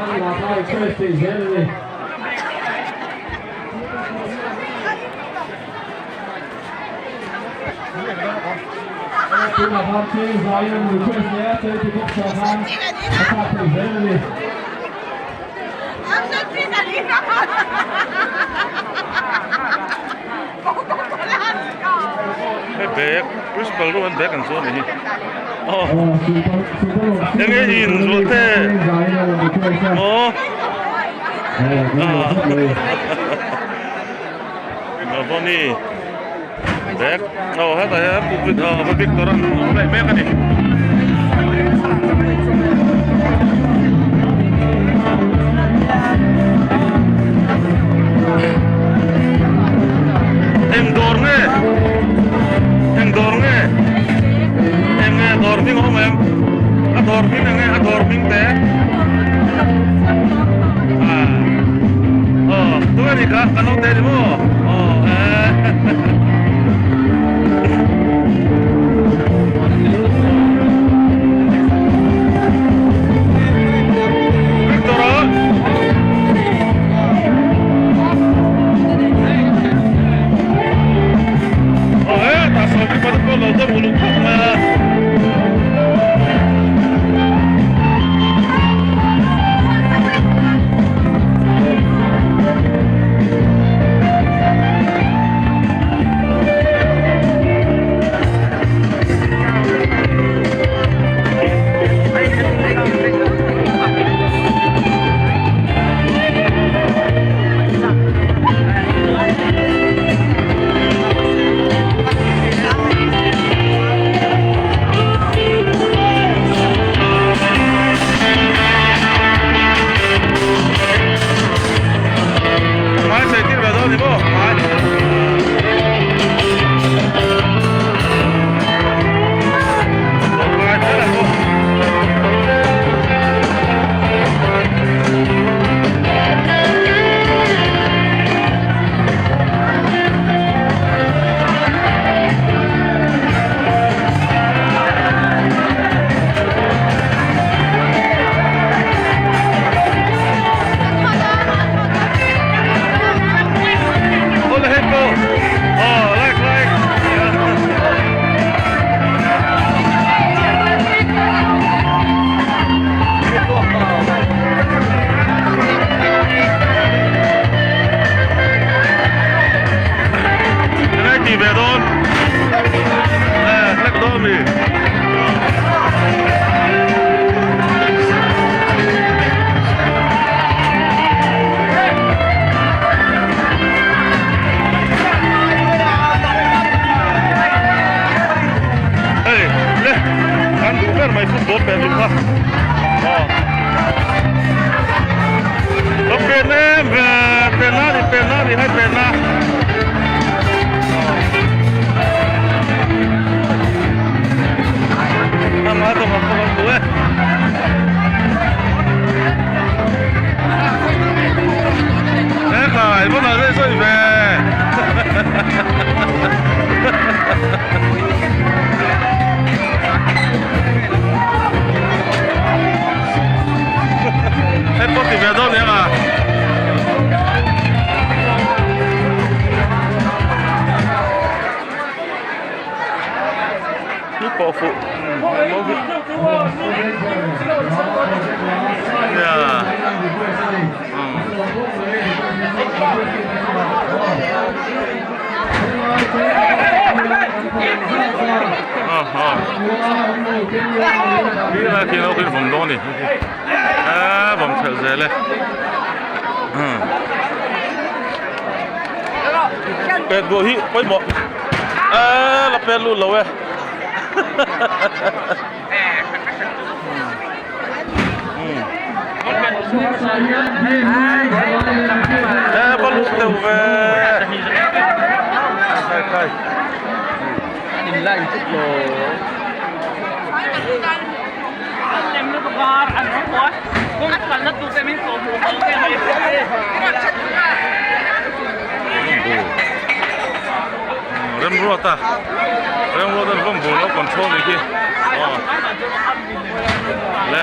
khan la kha request tih zel a ni. Tunah khan cheng zaiin an request leh a, charity box ah khan a thlak theih zel a ni. Hei bag principal room an bag an zuar nih hi aw enge in zuah te maw Navani bag aw hetah hian pu Victor an ngaih mek a ni. Eng dawr nge? Eng dawr nge? Eng nge dawr hming awm em? A dawr hming eng nge? A dawr hming te? Ah. Aw, tunge ni kha? Kan lo te ni maw? Aw, eh. Victor a. Aw he, tah sawi hi pawh lo dawm uluk khawp mai a. Hmai chei tir ve dawn ni maw hmai. Oh, like, like. Ngai ti ve dawn. Eh, hlek dawn mi. Hei le an duh ber mai football pet luh kha aw lo pen em ve pen na ni pen na ni hei pen na aw a ngai tawh ang pawh kan duh e. He khai va nalh daih sawi ve. Hei pawh ti ve dawn eng a. Ni pawh fuh. Pet buah hi pawimawh eee la pet lut lo e. E va lut deuh ve khai khai Remruata Remruata an vawm bul lo control ni khi aw le.